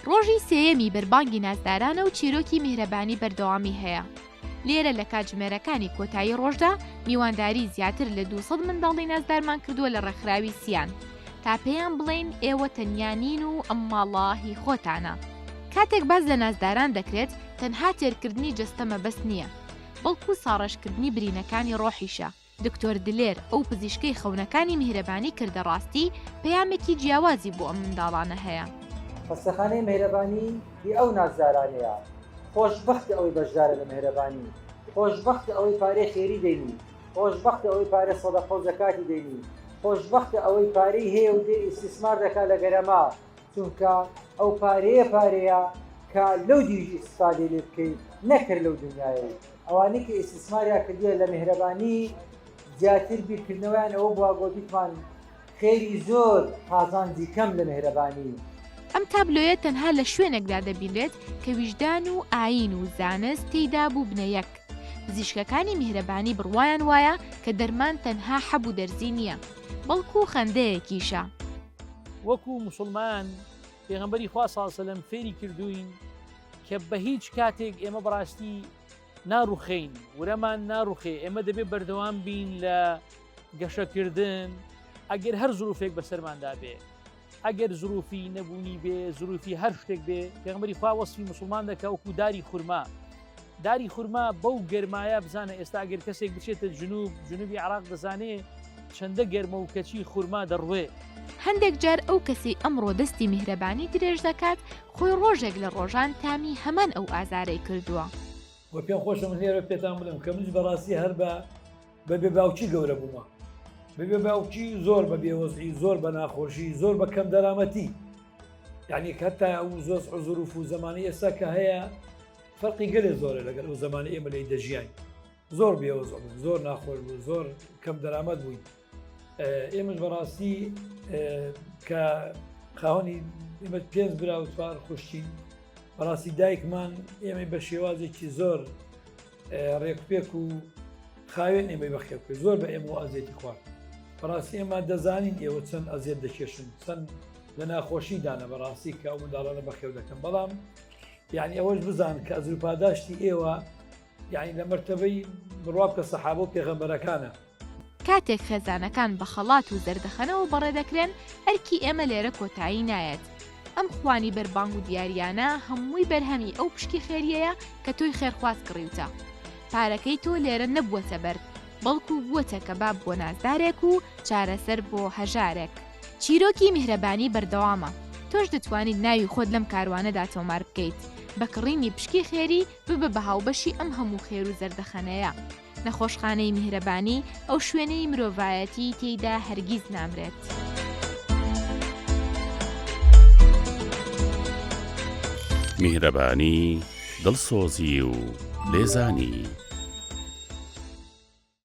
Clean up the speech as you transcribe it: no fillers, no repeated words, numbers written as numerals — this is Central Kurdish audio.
ڕۆژی سێیەمی بەربانگی نازدارانە و چیرۆکی میهرەبانی بەردەوامی هەیە. لێرە لە کاتژمێرەکانی کۆتایی ڕۆژدا میوانداری زیاتر لە 200 منداڵی نازدارمان کردووە لە ڕێکخراوی سیان تا پێیان بڵێین ئێوە تەنیا نین و ئەم ماڵە هی خۆتانە. کاتێک باس لە نازداران دەکرێت تەنها تێرکردنی جەستە مەبەست نییە، بەڵکو ساڕێژکردنی برینەکانی ڕۆحیشە. دکتۆر دلێر، ئەو پزیشکەی خەونەکانی میهرەبانی کردە ڕاستی، پەیامێکی جیاوازی بۆ ئەم منداڵانە هەیە. خەستەخانەی میهرەبانی هی ئەو نازدارانەیە، خۆشبەختە ئەوەی بەشدارە لە میهرەبانی، خۆشبەختە ئەوەی پارەی خێری دەینی، خۆشبەختە ئەوەی پارە سەدەقە و زەکاتی دەینی، خۆشبەختە ئەوەی پارەی هەیە و دێ ئیستیسمار دەکات لە گەرەما، چونکە ئەو پارەیە پارەیە کە لەو دیویش ئیستیفادەی لێ بکەی نەک هەر لەو دنیایەی. ئەوانەی کە ئیستیسماریان کردووە لە میهرەبانی زیاتر بیرکردنەوەیان ئەوە بووە گۆتیتمان خێری زۆر قازانجی کەم لە میهرەبانی. ئەم تابلۆیە تەنها لە شوێنێکدا دەبینرێت کە ویژدان و ئایین و زانست تێیدا بووبنە یەک. پزیشکەکانی میهرەبانی بڕوایان وایە کە دەرمان تەنها حەب و دەرزی نییە، بەڵکو خەندەیەکیشە. وەکو موسڵمان پێغەمبەری خوا صلی اللە علیە فێری کردووین کە بە هیچ کاتێک ئێمە بەڕاستی ناڕوخێین، ورەمان ناڕوخێ، ئێمە دەبێ بەردەوام بین لە گەشەکردن، ئەگەر هەر زروفێک بەسەرماندا بێ، ئەگەر زروفی نەبوونی بێ، زروفی هەر شتێک بێ، پێغەمبەری خوا وەسفی موسڵمان دەکا وەکو داری خورما. داری خورما بەو گەرمایە بزانە ئێستا ئەگەر کەسێک بچێتە جنوب، جنوبی عراق دەزانێ چەندە گەرمە و کەچی خورما دەڕوێ. هەندێک جار ئەو کەسەی ئەمڕۆ دەستی میهرەبانی درێژ دەکات، خۆی ڕۆژێک لە ڕۆژان تامی هەمان ئەو ئازارەی کردووە. وە پێم خۆشە من لێرە پێتان بڵێم کە منیش بەڕاستی هەر بە بە بێ باوکی گەورە بوومە بە بێ باوکی زۆر بە بێوەزعی زۆر بە ناخۆشی زۆر بە کەم دەرامەتی یعنی هەتا ئەو زۆز عزروف و زمانی ئێستا کە هەیە فەرقی گەلێ زۆرە لەگەل ئەو زمانی ئێمە لێی دەژیاین زۆر بێوەزع بوو زۆر ناخۆش بوو زۆر کەم دەرامەت بووین ئێمەش بەڕاستی کە خاوەنی ئێمە پێنج برا و چوار خوشتین بەڕاستی دایکمان ئێمەی بە شێوازێکی زۆر ڕێکپێک و خاوێن ئێمەی بەخێو کرد زۆر بە ئێمە ئەزیەتی خوارد بەڕاستی ئێمە دەزانین ئێوە چەند ئەزیەت دەکێشن چەند لە ناخۆشی دانە بەڕاستی کە ئەو منداڵانە بەخێو دەکەن بەڵام یعنی ئەوەش بزان کە ئەجر و پاداشتی ئێوە یعنی لە مەرتەبەی بڕوا بکە سەحابە و پێغەمبەرەکانە. کاتێک خێزانەکان بە خەڵات و زەردەخەنەوە بەڕێدەکرێن، ئەرکی ئێمە لێرە کۆتایی نایەت. ئەم خوانی بەربانگ و دیارییانە هەمووی بەرهەمی ئەو پشکی خێرییەیە کە تۆی خێرخواز کڕیوتە. پارەکەی تۆ لێرە نەبووەتە بەرد، بەڵکو بووەتە کەباب بۆ نازدارێک و چارەسەر بۆ هەژارێک. چیرۆکی میهرەبانی بەردەوامە، تۆش دەتوانیت ناوی خۆت لەم کاروانەدا تۆمار بکەیت، بە کڕینی پشکی خێری ببە بە هاوبەشی ئەم هەموو خێر و زەردەخەنەیە. نەخۆشخانەی میهرەبانی ئەو شوێنەی مرۆڤایەتی تێیدا هەرگیز نامرێت. میهرەبانی، دڵسۆزی و لێزانی.